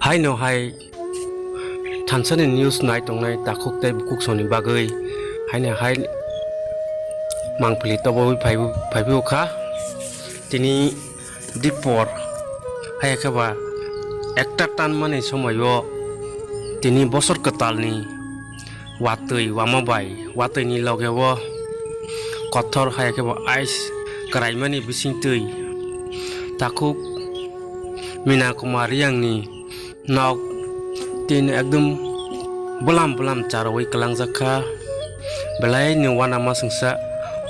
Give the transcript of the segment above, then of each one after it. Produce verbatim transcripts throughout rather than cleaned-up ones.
Haino hai thansani news nai tongnai takhuk tei bukhuk songni bagwi haino hai mangpili tobowi phaibu-, phaibu kha. Tini dipor hai khe ba ekta tanmani somoio tini bosor kwtalni watwi wama bai watwini logeo kothor hai khe bo ice kwraimani bisingtwi takhuk Mina Kumar Riyangni nok tin ekdom bwlam bwlam charowi kwlangjak kha. Belai ni uanama singsa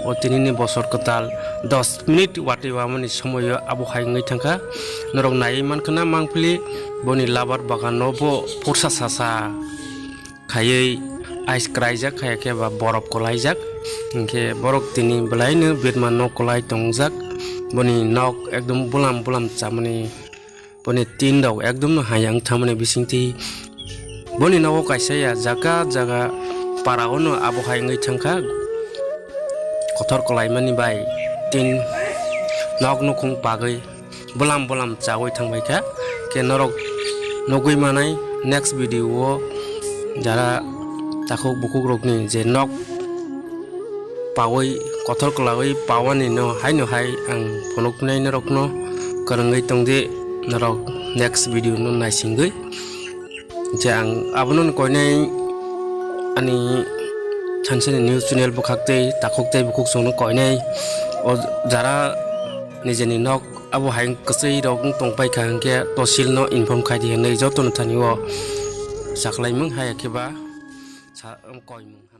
o tinini bosor kwtal dos minute watwi wamani somoio abo hai wngwi thangkha. Norok naiwi mankha na mangpili boni labar bagano bo pursa sasa khaiwi ice kwraijak, hai khe ba borok kwlaijak. Hinkhe borok tini belaino birma nok kwlai tongjak. Boni nok ekdom bulam bulam chamani, boni tin rok ekdom no hayang thamani bisingtwi. Boni nogo kaisa ya jaga jaga para o no abo hai wngwi thangkha. Kothor kwlaimani bai tin nok nukhung pagwi bwlam bwlam chawi thangbai kha. Khe norok nugwi manai next video o jara takhuk bukhuk rokni je nok pawi kothor kwlawi pawani no haino hai ang phunuknai norokno kwrwngwi tongdi norok next video no naisingwi. Je ang abono koinai ani thansani news channel bwkhak tei takhuk tei bukhuk songno koinai o jara nijeni nok abo hai kwchwi rok wng tongpai kha hinkhe tosil no inform khai di hinwi jotono thani o saklaimung hai khe ba sa-, koimung.